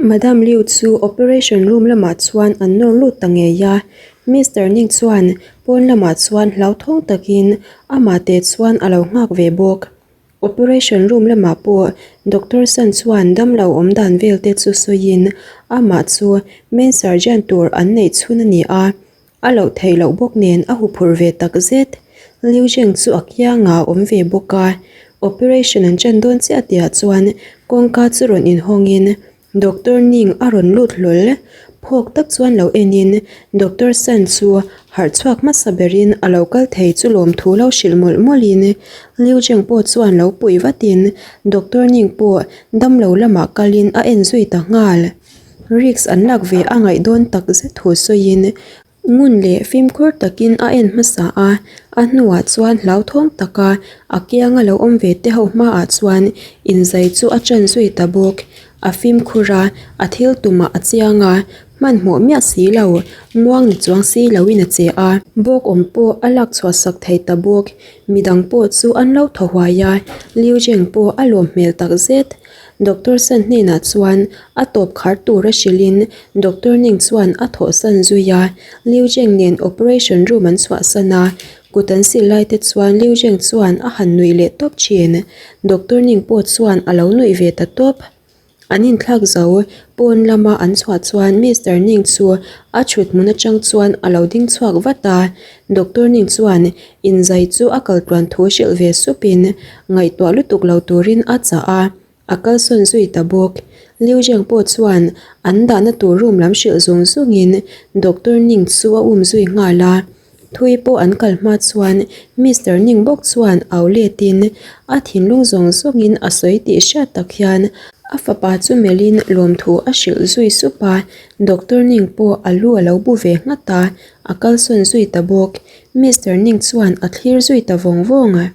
Madam Liu chu operation room lamah chuan an nawr lut ta ngei a, Mister Ning chuan pawn lamah chuan hlauthawng takin amah teh chuan a lo nghak ve bawk. Operation room lamah pawh Doctor San chuan damlo awm dan vel te chu sawiin amah chu main surgeon tur an neih chhun a ni a, A loh theih loh bawk nen a huphurh ve tak zet. Liu Zheng chu a kiangah a awm ve bawk a. Operation an ṭan dawn chiah tihah chuan kawngka chu rawn inhawngin Doctor Ning a rawn lut hlawl. Phawk tak chuan lo enin Doctor Sun chu harh chhuak hmasa berin a lo kal thei chu lawmthu lo hrilh mawlh mawlhin Liu Zheng pawh chuan lo pui vatin Doctor Ning pawh damlo lamah kalin a en zui ta nghal. Risk an lak ve a ngaih dawn tak zet thu sawiin ngun leh fimkhur takin a en hmasa a, a hnuah chuan hlauthawng taka a kianga lo awm ve te ho hmaah chuan inzai chu a ṭan zui ta bawk. A fimkhur a, a thil tumah a chiang a, hmanhmawh miah si lo, muang ni chuang si loin a che a. Bawk awm pawh a lak chhuah sak thei ta bawk. Midang pawh chu an lo thaw huai a, Liu Zheng pawh a lawm hmel tak zet. Doctor San hnenah chuan a tawp khar tura hrilhin Doctor Ning chuan a thawhsan zui a, Liu Zheng nen operation room an chhuahsan a, kut an sil lai te chuan Liu Zheng chuan a han nuih leh tawp thin. Doctor Ning pawh chuan a lo nuih ve ta tawp. An inthlak zo, pawn lama an chhuah chuan Mister Ning chu a thut hmun atang chuan a lo ding chhuak vat a, Doctor Ning chuan Inzai chu a kal tluan thu hrilh ve supin ngaihtuah lutuk lo turin a chah a, a kalsawn zui ta bawk. Liu Zheng pawh chuan an dahna tur room lam hrilh zung zungin Doctor Ning chu a um zui nghal a. Thui pawh an kal hma chuan Mister Ning bawk chuan au letin a thinlung zawng zawngin a sawi tih hriat tak hian a fapa chu melhin lawmthu a hrilh zui sup a, Doctor Ning pawh a lu a lo bu ve nghat a, a kalsawn zui ta bawk. Mister Ning chuan a thlir zui ta vawng vawng a.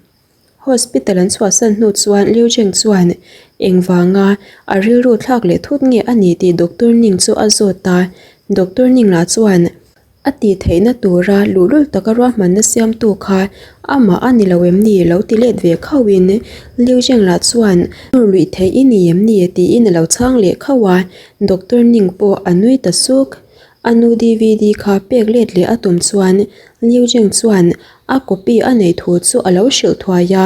Hospital an chhuahsan hnu chuan Liu Zheng chuan engvanga a rilru thlak leh thut nge a ni tih Doctor Ning chu a zawt a. Doctor Ning lah chuan a tih theihna tura luhlul taka ruahmanna siamtu kha amah a ni lo em ni lo ti let ve khauhin Liu Zheng lah chuan nawr luih theih i ni em ni tiin a lo chhang leh khauh a. Doctor Ning pawh a nui ta suk. A nu dvd kha pek let leh a tum chuan Liu Zheng chuan a copy a neih thu chu a lo hrilh thuai a.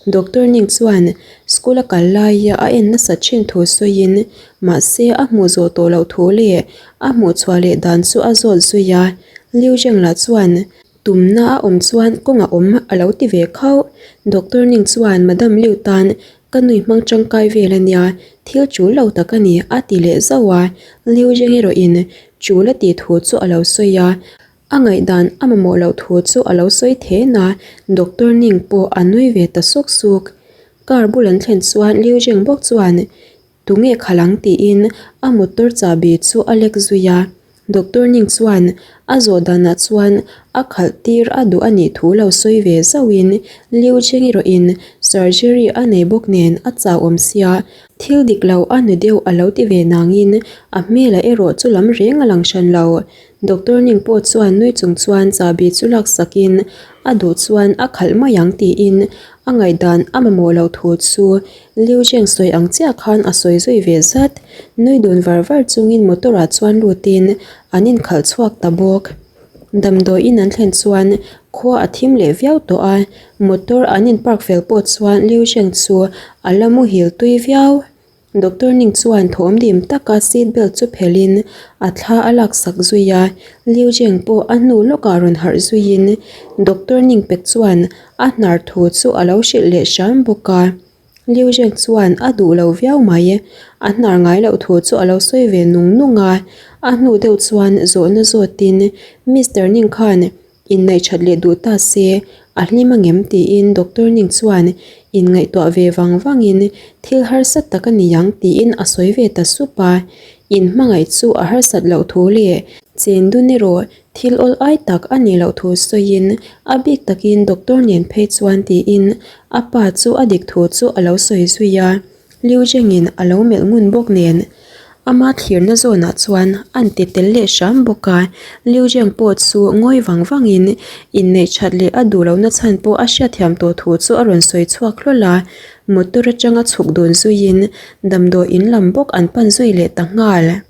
Doctor Ning chuan school a kal laia a en nasat thin thu sawiin mahse a hmuh zawh tawh loh thu leh a hmuh chhuah leh dan chu a zawt zui a. Liu Zheng lah chuan tumna a awm chuan kawng a awm a lo ti ve khauh. Doctor Ning chuan Madam Liu tan Ka nui hmang tangkai vel a nia, thil chul lo tak a ni, a ti leh zauh a. Liu Zheng erawhin chul a tih thu chu a lo sawi a, a ngaihdan a mamawh loh thu chu a lo sawi then a, Doctor Ning pawh a nui ve ta suk suk. Car bul an thlen chuan Liu Zheng bawk chuan, Tunge khalh ang tiin a motor chahbi chu a lek zui a. Doctor Ning chuan a zawh danah chuan a khalh tir a duh a nih thu lo sawi ve zauhin Liu Cheng erawhin surgery a nei bawk nen a chau awm sia, thil dik lo a nu deuh a lo ti ve nangin a hmelah erawh chu lam reng a lang hran lo. Doctor Ning pawh chuan nui chung chuan chahbi chu laksakin a duh chuan a khalh mai ang tiin a ngaihdan a mamawh loh thu chu Liu Zheng sawi ang chiah khan a sawi zui ve zat. Nui dun var var chungin motor ah chuan lutin an inkhalh chhuak ta bawk. Damdawiin an thlen chuan khua a thim leh viau tawh a, motor an in park fel pawh chuan Liu Zheng chu a la muhil tui viau. Doctor Ning chuan thawm dim taka seat belt chu phelhin a thla a laksak zui a, Liu Zheng pawh a hnu lawkah rawn harh zuiin Doctor Ning pek chuan a hnar thu chu a lo hrilh leh hram bawk a. Liu Zheng chuan a duh lo viau mai. A hnar ngai loh thu chu a lo sawi ve nung nung a. A hnu deuh chuan zawhna zawtin Mister Ning khan inneih that leh duh ta se a hlim angem tiin Doctor Ning chuan inngaihtuah ve vang vangin thil harsat tak a ni ang tiin a sawi ve ta sup a. Inhmangaih chu a harsat loh thu leh chen dun erawh Thil awl ai tak a nih loh thu sawiin a bik takin doctor nen phei chuan tiin a pa chu a dik thu chu a lo sawi zui a, Liu Zhengin a lo melh ngun bawk nen. Ama thlirna zawnah chuan an ti tel leh hram bawk a, Liu Zheng pawh chu ngawi vang vangin inneih that leh a duh lohna chhan pawh a hriatthiam tawh thu chu a rawn sawi chhuak hlawl a, motor atanga chhuk dun zuiin damdawi in lam bawk an pan zui leh ta nghal.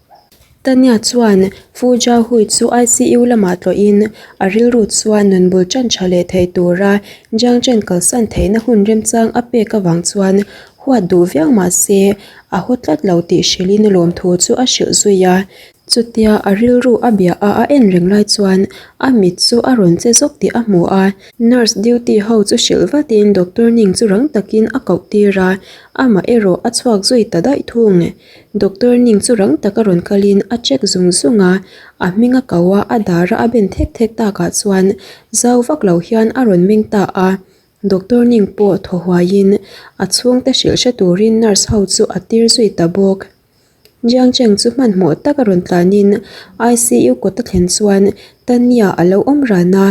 Tanya chuan Fu Jiahui chu ICU lamah tlawhin a rilru chuan nun bul tan tha leh thei tura Jiang Chen kalsan theihna hun remchang a pek avang chuan huat duh viau mah se a haw tlat lo tih hrilhin lawmthu chu a hrilh zui a. Chutia a rilru a bia a a en reng lai chuan a mit chu a rawn che zawk tih a hmu a. Nurse duty ho chu hrilh vatin Doctor Ning chu rang takin a koh tir a, amah erawh a chhuak zui ta daih thung. Doctor Ning chu rang taka rawn kalin a check zung zung a, a hming a ko a, a dar a a ben thek thek takah chuan zau vak lo hian a rawn meng ta a. Doctor Ning pawh thaw huaiin a chhungte hrilh hre turin nurse ho chu a tir zui ta bawk. Jiang Cheng chu hmanhmawh taka rawn tlanin ICU kawt a thlen chuan Tanya a lo awm ran a.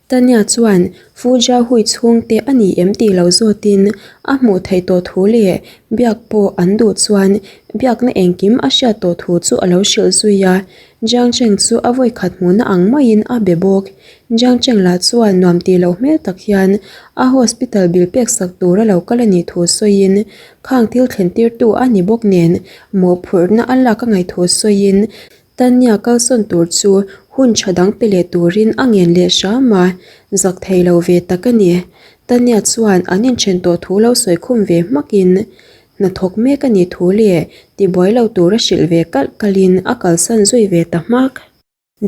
Tanya chuan Fu Jiahui chhungte a ni em tih lo zawtin a hmuh theih tawh thu leh biak pawh an duh chuan biakna engkim a hriat tawh thu chu a lo hrilh zui a. Jiang Cheng chu a vawikhat hmuhna ang maiin a be bawk. Jiang Cheng lah chuan nuam tih loh hmel tak hian a hospital bill pek sak tur a lo kal a nih thu sawiin khang thil thlen tirtu a ni bawk nen mawhphurhna a lak a ngaih thu sawiin Tanya kalsawn tur chu hun tha dang pe leh turin a ngen leh hram a, zak thei lo ve tak a ni. Tanya chuan an inthen tawh thu lo sawi khum ve hmakin hnathawk mek a nih thu leh tibuai lo tura hrilh ve kalh kalhin a kalsan zui ve ta hmak.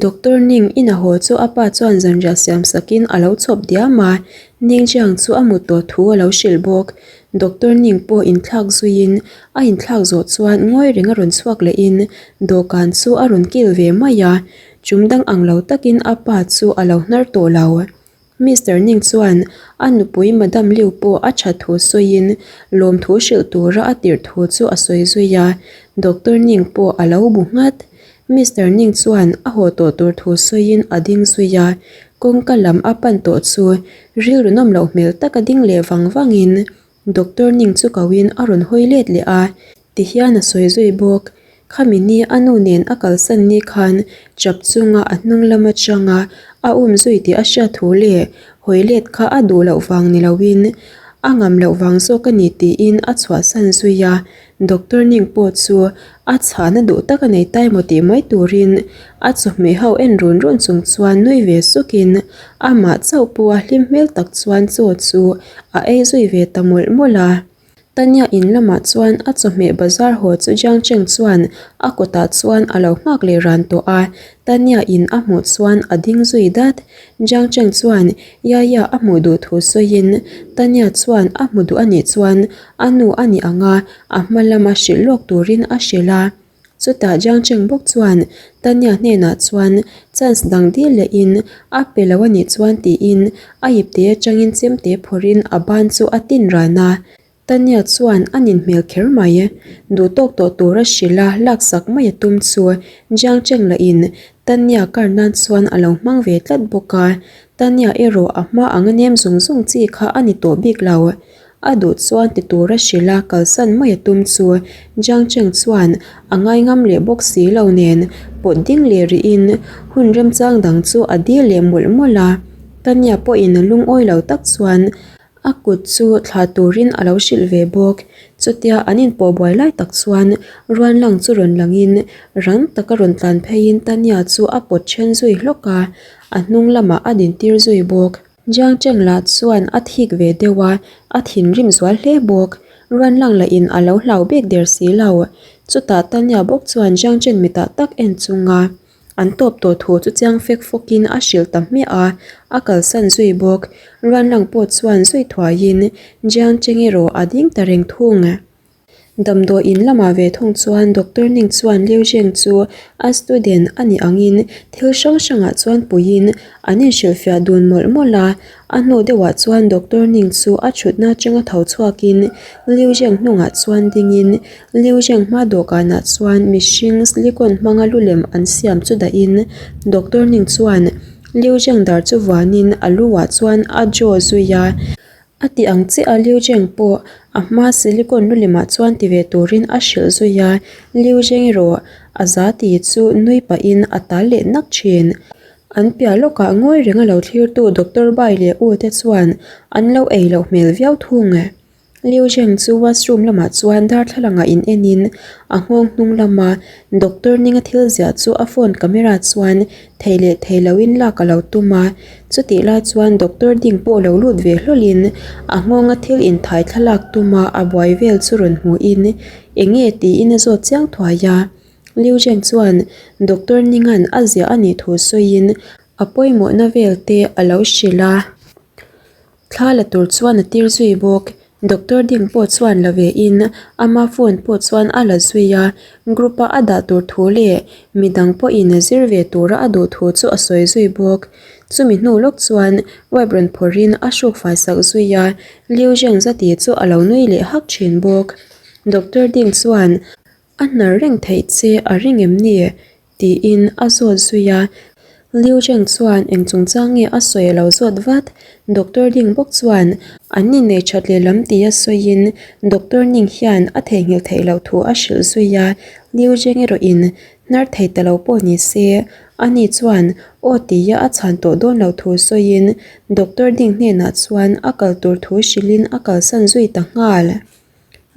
Doctor Ning in a haw chu a pa chuan zanriah siam sakin a lo chhawp diam a, Ning Jiang chu a mut tawh thu a lo hrilh bawk. Doctor Ning pawh inthlak zuiin a inthlak zawh chuan ngawi reng a rawn chhuak lehin dawhkan chu a rawn kil ve mai a, chum dang ang lo takin a pa chu a lo hnar tawh lo. Mister Ning chuan a nupui Madam Liu pawh a that thu sawiin lawmthu hrilh tura a tirh thu chu a sawi zui a, Doctor Ning pawh a lo bu nghat. Mister Ning chuan a haw tawh tur thu sawiin a ding zui a, kawngka lam a pan tawh chu rilru nawm loh hmel taka ding leh vang vangin Doctor Ning chu koin a rawn hawi let leh a, tihian a sawi zui bawk. Khami ni a nu nen a kalsan ni khan chap chunga a hnung lam atanga a um zui tih a hriat thu leh hawi let kha a duh loh vang ni loin a ngam loh vang zawk a ni tiin a chhuahsan zui a, Doctor Ning pawh chu a chhahna duh tak a nei ta emaw tih mai turin a chawhmeh ho en run run chung chuan nui ve sukin amah chauh pawha hlim hmel tak chuan chaw chu a ei zui ve ta mawlh mawlh a. Tanya in lamah chuan a chawhmeh bazar haw chu Jiang Cheng chuan a kawtah chuan a lo nghak leh ran tawh a, Tanya in a hmuh chuan a ding zui dat. Jiang Cheng chuan Yaya a hmuh duh thu sawiin Tanya chuan a hmu duh a nih chuan A nu a ni ang a, a hma lama hrilh lawk turin a hrilh a. Chutah Jiang Cheng bawk chuan Tanya hnenah chuan chance dang dil lehin a pe lo a nih chuan tiin a ipte atangin chemte phawrhin a ban chu a tin ran a. Tanya chuan a nin hmel kher mai. Duh tawk tawh tura hrilh a laksak mai a tum chu Jiang Cheng lahin Tanya kar nan chuan a lo hmang ve tlat bawk a. Tanya erawh a hma anga nem zung zung chi kha a ni tawh bik lo. A duh chuan ti tura hrilh a kalsan mai a tum chu Jiang Cheng chuan a ngaingam leh bawk si lo nen pawt ding leh rihin hun remchang dang chu a dil leh mawlh mawlh a. Tanya pawhin a lungawi lo tak chuan a kut chu thlah turin a lo hrilh ve bawk. Chutia an inpawh buai lai tak chuan ruan lang chu rawn langin rang taka rawn tlan pheiin Tanya chu a pawt then zui hlawk a, a hnung lamah a dintir zui bawk. Jiang Cheng lah chuan a thik ve deuh a, a thinrim zual hle bawk. Ruan lang lah in a lo hlau bik der si lo. Chutah Tanya bawk chuan Jiang Chen mitah tak en chunga an tawp tawh thu chu chiang fek fawk in a hrilh ta hmiah a, a kalsan zui bawk. Ruan lang pawh chuan zui thuai in Jiang Cheng erawh a ding ta reng thung. Damdawi in lamah ve thung chuan Doctor Ning chuan Liu Zheng chu a student a nih angin thil hrang hrangah chuan puiin an inhrilhfiah dun mawlh mawlh a. A hnu deuhah chuan Doctor Ning chu a thutna atanga tho chhuakin Liu Zheng hnungah chuan dingin Liu Zheng hma dawhkanah chuan mihring silicone hmanga lu lem an siam chu dahin Doctor Ning chuan Liu Zheng dar chu vuanin a lu ah chuan a jaw zui a. A ti ang chiah a Liu Zheng pawh A hma silicon lulimah chuan ti ve turin a hrilh zui a, Liu Zheng erawh a za ti chu nui pahin a tal leh nak thin. An piah lawkah ngawi reng a lo thlirtu Doctor Bai leh U te chuan an lo ei loh hmel viau thung. Liu Zheng chu washroom lamah chuan darthlalang ah in en in a nghawng hnung lama doctor ninga thil ziah chu a phone camera chuan thei leh thei lo in lak a lo tum a, chutih lai chuan doctor ding pawh lo lut ve hlawl in a nghawnga thil inthai thlalak tuma a buai vel chu rawn hmuh in eng nge tiin a zawt chiang thuai a. Liu Zheng chuan doctor ningan a ziah a nih thu sawiin a pawimawhna vel te a lo hrilh a. Thla la tur chuan a tir zui bawk. Doctor ding pawh chuan la ve in ama phone pawh chuan a la zui a, group a a dah tur thu leh midang pawhin zir ve tura a duh thu chu a sawi zui bawk. Chumi hnu lawk chuan wipe rawn phawrh in a hruk fai sak zui a, Liu Zheng zati chu a lo nui leh hak thin bawk. Doctor ding chuan A hnar reng theih che a ring em ni? tiin a zawt zui a. Liu Zheng chuan eng chungchang nge a sawi a lo zawt vat. Doctor Ding bawk chuan an innei that lehlam tia sawiin Doctor Ning hian a theihnghilh theih loh thu a hrilh zui a. Liu Zheng erawhin hnar thei ta lo pawh ni se, ani chuan aw tia a chhan tawh dawn loh thu sawiin Doctor Ding hnenah chuan a kal tur thu hrilhin a kalsan zui ta nghal.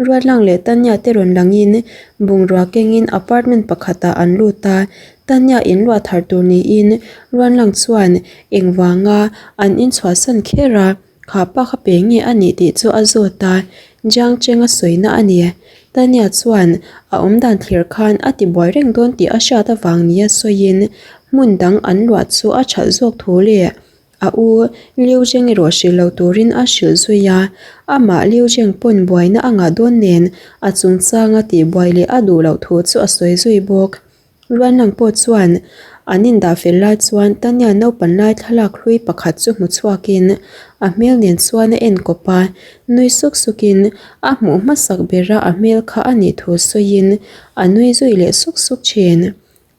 Ruatlang leh Tanya te rawn langin bungrua kengin apartment pakhatah an lut a, Tanya in luah thar tur niin Ruanlang chuan engvanga an inchhuahsan kher a, kha pa kha pe nge a nih tih chu a zawt a, Jiang Cheng a sawina a ni. Tanya chuan a awmdan thlir khan a tibuai reng dawn tih a hriat avang nia sawiin hmun dang an luah chu a that zawk thu leh A u Liu Zheng erawh hrilh lo turin a hrilh zui a, amah Liu Zheng pawn buaina a ngah dawn nen a chungchanga tihbuai leh a duh loh thu chu a sawi zui bawk. Ruanlang pawh chuan an indah fel lai chuan Tanya naupan lai thlalak hlui pakhat chu hmu chhuakin a hmel nen chuan a en kawp a, nui suk sukin a hmuh hmasak bera a hmel kha a nih thu sawiin a nui zui leh suk suk thin.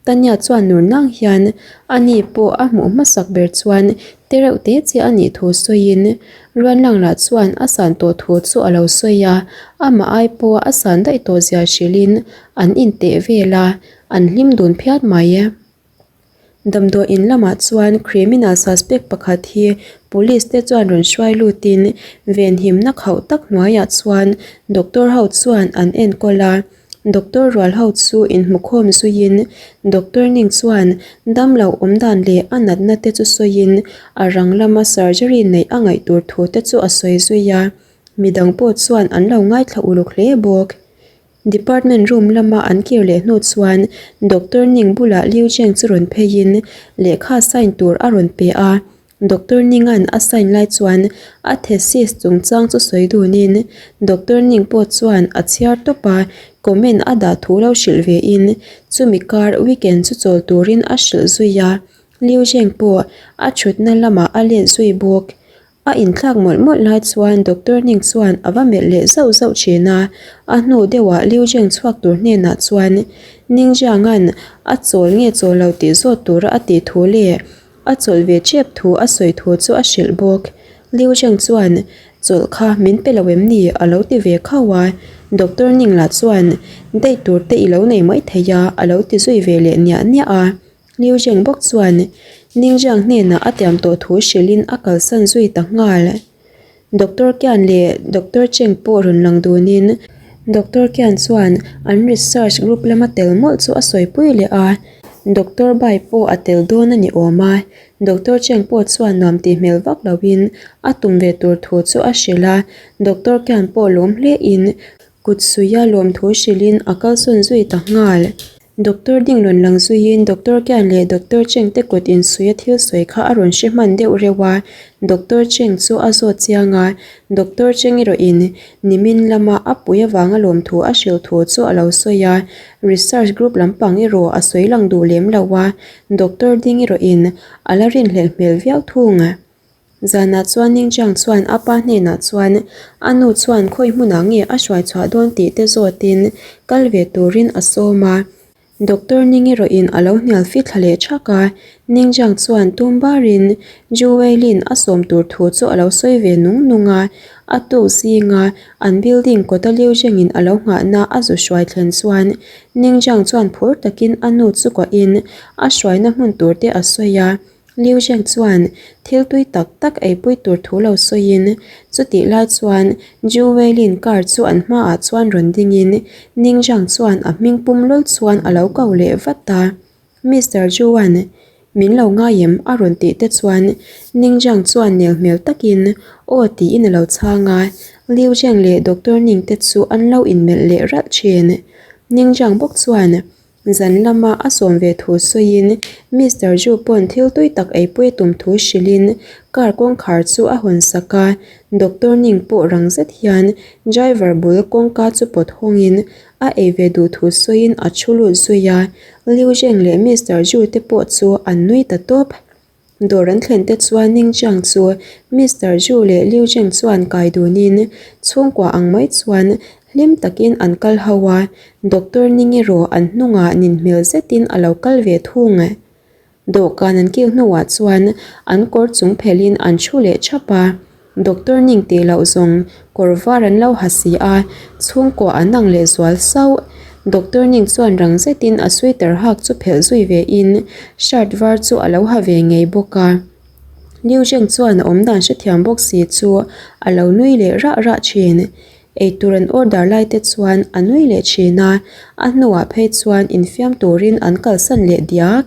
Tanya chuan nur nang hian ani pawh a hmuh hmasak ber chuan te reuh te chiah a nih thu sawiin Ruanlang lah chuan a san tawh thu chu a lo sawi a, amah ai pawh a san daih tawh zia hrilhin an inteh vel a, an hlim dun phiat mai. Damdawi in lamah chuan criminal suspect pakhat hi police te chuan rawn hruai lutin venhimna khauh tak hnuaiah chuan doctor ho chuan an enkawl a. Doctor rual ho chu inhmukhawm zuiin Doctor Ning chuan damlo awm dan leh a natna te chu sawiin a rang lama surgery neih a ngaih tur thu te chu a sawi zui a, midang pawh chuan an lo ngaithla uluk hle bawk. Department room lama an kir leh hnu chuan Doctor Ning bulah Liu Cheng chu rawn pheiin lehkha sign tur a rawn pe a, Doctor Ninga'n a sign lai chuan a thesis chungchang chu sawi dunin Doctor Ning pawh chuan a chhiar tawp a, comment a dah thu lo hrilh vein chumi kar weekend chu chawl turin a hrilh zui a, Liu Zheng pawh a thutna lamah a let zui bawk. A inthlak mawlh mawlh lai chuan Doctor Ning chuan a va melh leh zauh zauh thin a, a hnu deuhah Liu Zheng chhuak tur hnenah chuan Ning Jianga'n a chawl nge chawl lo tih zawt tura a tih thu leh A chawlh ve tep thu a sawi thu chu a hrilh bawk. Liu Zheng chuan, Chawlh kha min pe lo em ni? a lo ti ve khauh a. Doctor Ning lah chuan, Daih tur te i lo nei mai thei a, a lo ti zui ve leh niah niah a. Liu Zheng bawk chuan, Ning Zhang hnenah a tiam tawh thu hrilhin a kalsan zui ta nghal. Doctor Kian leh Doctor Cheng pawh rawn lang dunin Doctor Kian chuan an research group lama tel mawlh chu a sawipui leh a, Doctor Bai pawh a tel dawn a ni awm a, Doctor Cheng pawh chuan nuam tih hmel vak loin a tum ve tur thu chu a hrilh a, Doctor Kian pawh lawm hlein kut suia lawmthu hrilhin a kalsawn zui ta nghal. Doctor ding rawn lang zuiin Doctor Kian leh Doctor Cheng te kut insuia thil sawi kha a rawn hre hman deuh reuh a, Doctor Cheng chu a zawt chiang a, Doctor Cheng erawhin nimin lama a pui avanga lawmthu a hrilh thu chu a lo sawi a, research group lampang erawh a sawi lang duh lem lo a, Doctor ding erawhin a la rinhlelh hmel viau thung. Zanah chuan Ningchang chuan a pa hnenah chuan a nu chuan khawi hmunah nge a hruai chhuah dawn tih te zawtin kal ve turin a sawm a. Doctor Ning erawhin a lo hnial fit thla leh thak a, Ning Jiang chuan tum barin Zhu Weilin a sawm tur thu chu a lo sawi ve nung nung a, a tuk zinga an building kawta Liu Zhengin a lo nghahna a zu hruai thlen chuan Ning Jiang chuan phur takin a nu chu kuahin a hruaina hmun tur te a sawi a. Liu Zheng chuan thil tui tak tak eipui tur thu lo sawiin chutih lai chuan Zhu Weilin car chu an hmaah chuan rawn dingin Ning Zhang chuan a hming pum lul chuan a lo ko leh vat a. Mister Zhuan, min lo ngai em? a rawn tih te chuan Ning Zhang chuan nel hmel takin aw tiin a lo chhang a, Liu Zheng leh Doctor Ning te chu an lo inmelh leh ralh thin. Ning Zhang bawk chuan Zan lama a sawm ve thu sawiin Mister Zhu pawn thil tui tak eipui a tum thu hrilhin car kawngkhar chu a hawn sak a, Doctor Ning pawh rang zet hian driver bul kawngka chu pawt hawngin a ei ve duh thu sawiin a thu lut zui a, Liu Zheng leh Mister Zhu te pawh chu an nui ta tawp. Dawr an thlen te chuan Ning Jiang chu Mister Zhu leh Liu Zheng chuan kai dunin chhungkua ang mai chuan hlim takin an kal ho a, Doctor Ning erawh an hnungah nin hmel zetin a lo kal ve thung. Dawhkan an kil hnuah chuan an kawr chung phelhin an thu leh thap a. Doctor Ning tih loh zawng kawr var an lo ha si a, chhungkua an ang leh zual sauh. Doctor Ning chuan rang zetin a sweater hak chu phelh zui ve in shirt var chu a lo ha ve ngei bawk a. Liu Zheng chuan a awmdan hrethiam bawk si chu a lo nui leh rah rah thin. Eitur an order lai te chuan a nui leh thin a, a hnuah phei chuan infiam turin an kalsan leh diak.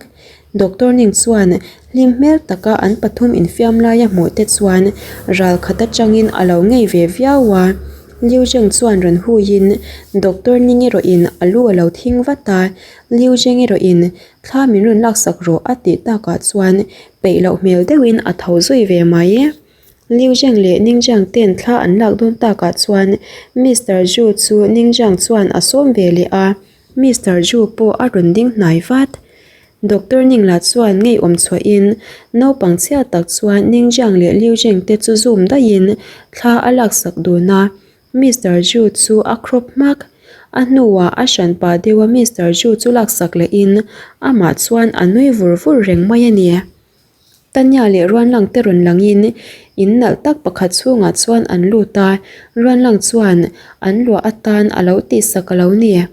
Doctor Ning chuan hlim hmel taka an pathum infiam laia hmuh te chuan ral khat atangin a lo ngei ve viau a. Liu Zheng chuan rawn huiin Doctor Ning erawhin a lu a lo thing vat a, Liu Zheng erawhin thla min rawn laksak rawh a tih takah chuan peih loh hmel deuhin a tho zui ve mai. Liu Zheng leh Ning Jiang ten thla an lak dawn takah chuan Mister Zhu chu Ning Jiang chuan a sawm ve leh a, Mister Zhu pawh a rawn ding hnai vat. Doctor Ning lah chuan ngeiawm chhuahin naupang chhia tak chuan Ning Jiang leh Liu Zheng te chu zoom daihin thla a laksak dun a, Mister Zhu chu a crop hmak. A hnuah a hranpa deuha Mister Zhu chu laksak lehin amah chuan a nui vur vur reng mai a ni. Tanya leh Ruanlang te rawn langin in nalh tak pakhat chhungah chuan an lut a, Ruanlang chuan an luah atan a lo tihsak a lo ni.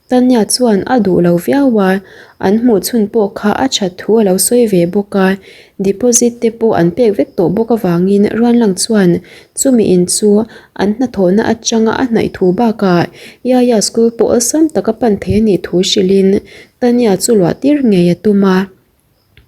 Tanya chuan a duh lo viau a, an hmuh chhun pawh kha a that thu a lo sawi ve bawk a, deposit te pawh an pek vek tawh bawk avangin Ruanlang chuan chumi in chu an hnathawhna atanga a hnaih thu bakah Yaya school pawh awlsam taka pan thei a nih thu hrilhin Tanya chu luah tir ngei a tum a.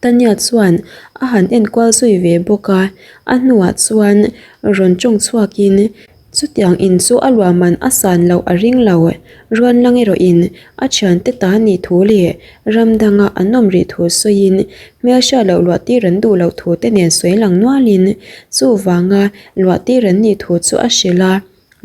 Tanya chuan a han enkual zui ve bawk a, a hnuah chuan rawn tawng chhuakin chutiang in chu a luah man a san loh a ring lo. Ruan lang erawhin a thiante ta nih thu leh ram danga an awm rih thu sawiin hmelhriat loh luah tir an duh loh thu te nen sawi lang nualin chuvanga luah tir an nih thu chu a hrilh a.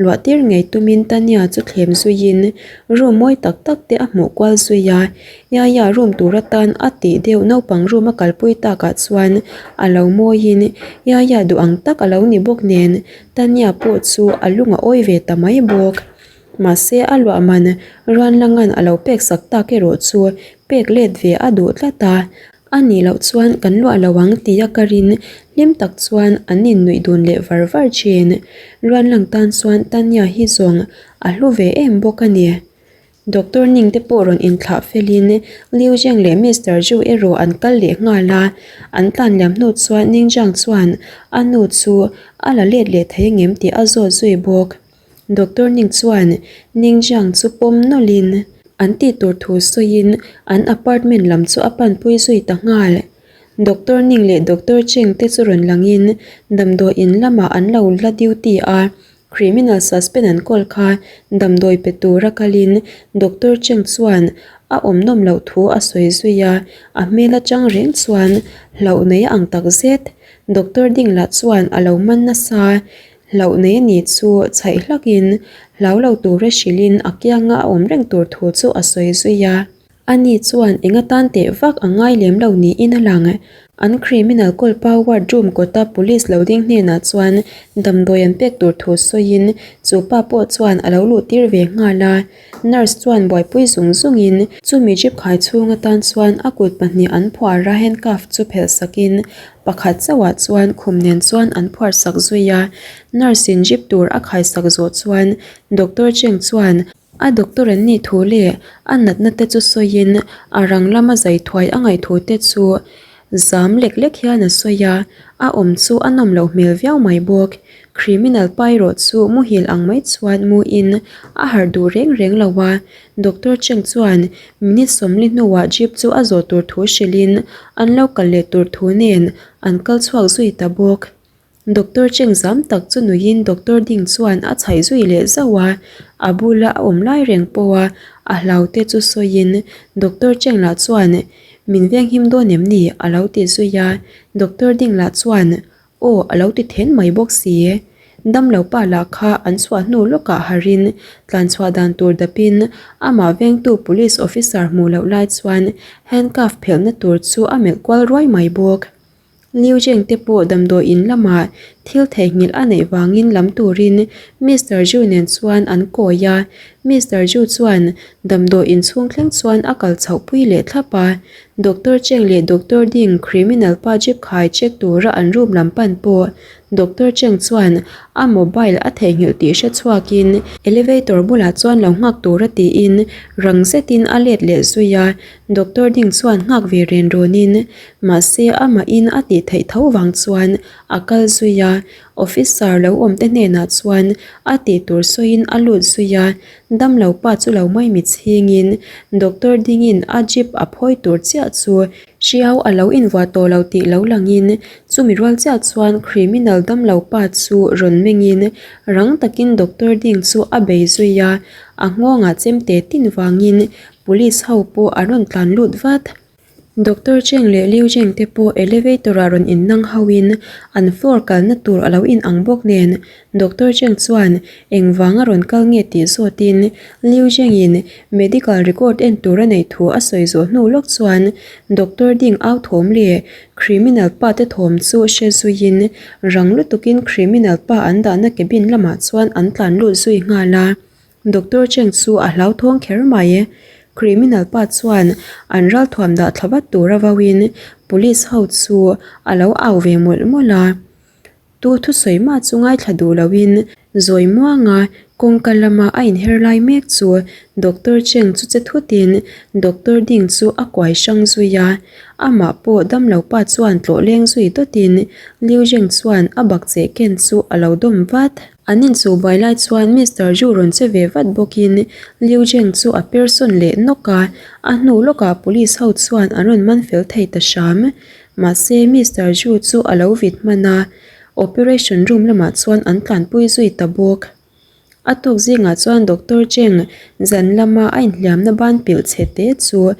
Luah tir ngei tumin Tanya chu thlem zuiin room mawi tak tak te a hmuh kual zui a, Yaya room tur atan a tih deuh naupang room a kalpui takah chuan a lo mawiin Yaya duh ang tak a lo ni bawk nen Tanya pawh chu a lung a awi ve ta mai bawk. Mahse a luah man Ruanlangan a lo pek sak tak erawh chu pek let ve a duh tlat a, A nih loh chuan kan luah lo ang tia ka rin hlim tak chuan an innuih dun leh var var thin. Ruanlang tan chuan Tanya hi zawng a hlu ve em bawk a ni. Doctor Ning te pawh rawn inthlah felin Liu Zheng leh Mister Zhu erawh an kal leh nghal a, an tlan liam hnu chuan Ning Zhang chuan a nu chu a la let leh thei angem tih a zawt zui bawk. Doctor Ning chuan Ning Jiang chu pawm nawlhin an tih tur thu sawiin an apartment lam chu a panpui zui ta nghal. Doctor Ning leh Doctor Cheng te chu rawn langin damdawi in lamah an lo la duty a, criminal suspend an kawl kha damdawi pe tura kalin Doctor Cheng chuan a awm nawm loh thu a sawi zui a, a hmel atang reng chuan hlauh nei a ang takzet. Doctor Ding lah chuan a lo man nasa. Hlauh nei a nih chu chhaih hlakin hlau lo tura hrilhin a kianga a awm reng tur thu chu a sawi zui a. Ani chuan eng atan teh vak a ngai lem lo niin a lang. An criminal kawlpa ward room kawta police lo ding hnenah chuan damdawi an pek tur thu sawiin chu pa pawh chuan a lo luh tir ve nghal a. Nurse chuan buaipui zung zungin chumi jeep khai chhung atan chuan a kut pahnih an phuar a handcuff chu phelh sakin pakhat chauhah chuan khum nen chuan an phuar sak zui a. Nurse in jeep tur a khai sak zawh chuan doctor Cheng chuan A doctor an nih thu leh a natna te chu sawiin a rang lama zai thuai a ngaih thu te chu zam lek lek hian a sawi a, a awm chu a nawm loh hmel viau mai bawk. Criminal pa erawh chu muhil ang mai chuan muin a harh duh reng reng lo a, Doctor Cheng chuan minute sawmli hnuah jeep chu a zawh tur thu hrilhin an lo kal leh tur thu nen an kal chhuak zui ta bawk. Doctor Cheng zam tak chu nuiin Doctor Ding chuan a chhaih zui leh zauh a, a bula a awm lai reng pawha a hlau te chu sawiin Doctor Cheng lah chuan min venghim dawn em ni a lo ti zui a, Doctor Ding lah chuan aw a lo ti then mai bawk si. Damlo pa lah kha an chhuah hnu lawkah harin tlan chhuah dan tur dapin amah vengtu police officer hmuh loh lai chuan handcuff phelhna tur chu a melh kual ruai mai bawk. Liu Zheng te pawh damdawi in lamah thil theihnghilh a neih vangin lam turin Mister Zhu nen chuan an kawi a, Mister Zhu chuan damdawi in chhung thleng chuan a kal chhoh pui leh thlap a, Doctor Cheng leh Doctor Ding criminal pa jeep khai check tura an room lam pan pawh Doctor Cheng chuan a mobile a theihnghilh tih hre chhuakin elevator bulah chuan lo nghak tura tiin rang zetin a let leh zui a, Doctor Ding chuan nghak ve ren rawnin Mahse amahin a tih theih tho vang chuan a kal zui a, officer lo awm te hnenah chuan a tih tur sawiin a lut zui a, damlo pa chu lo mai mi chhingin doctor dingin a jeep a phawi tur chiah chu hriau a lo invuah tawh lo tih lo langin chumi rual chiah chuan criminal damlo pa chu rawn mengin rang takin doctor ding chu a bei zui a, a nghawngah chemte tin vangin police ho pawh a rawn tlan lut vat. Doctor Cheng leh Liu Zheng te pawh elevator ah rawn innang ho in an floor kalna tur a lo in ang bawk nen Doctor Cheng chuan engvang a rawn kal nge tih zawt in Liu Zheng in medical record en tur a neih thu a sawi zawh hnu lawk chuan Doctor ding au thawm leh criminal pa te thawm chu hre zui in rang lutuk in criminal pa an dahna cabin lamah chuan an tlan lut zui nghal a. Doctor Cheng chu a hlauthawng kher mai. Criminal pa chuan an ralthuam dah thla vat tura vauin police ho chu a lo au ve mawlh mawlh a. Tu thusawi mah chu ngaithla duh loin zawi muanga kawngka lama a inher lai mek chu Doctor Cheng chu che thutin Doctor Ding chu a kuai hrang zui a. Amah pawh damlo pa chuan tlawh leng zui dawtin Liu Zheng chuan a bakcheh ken chu a lo dawm vat. An inchuh buai lai chuan Mister Zhu rawn che ve vat bawkin Liu Zheng chu a per sawn leh nawk a, a hnu lawkah police ho chuan an rawn man fel thei ta hram. Mahse Mister Zhu chu a lo vit hman a, operation room lamah chuan an tlanpui zui ta bawk. A tuk zingah chuan Doctor Cheng zan lama a inhliamna ban pilh chhe te chu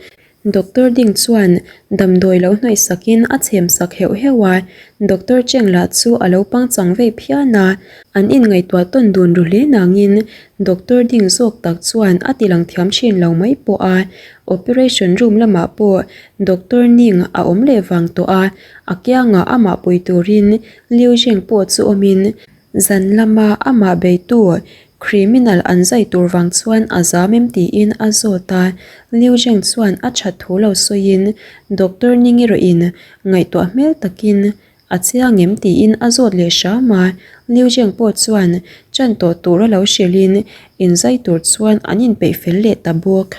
Doctor ding chuan damdawi lo hnawih sakin a chhem sak heuh heuh a, Doctor Cheng lah chu a lo pangchang vei phian a, an inngaihtuah tawn dun ru hle nangin Doctor ding zawk tak chuan a ti lang thiam thin lo mai pawh a, operation room lamah pawh Doctor Ning a awm leh vang tawh a, a kiangah amah pui turin Liu Zheng pawh chu awmin Zan lama amah beitu criminal an zai tur vang chuan a zam em tiin a zawt a, Liu Zheng chuan a that thu lo sawiin Doctor Ning erawhin ngaihtuah hmel takin a chiang em tiin a zawt leh hram a, Liu Zheng pawh chuan chan tawh tur a lo hrilhin inzai tur chuan an inpeih fel leh ta bawk.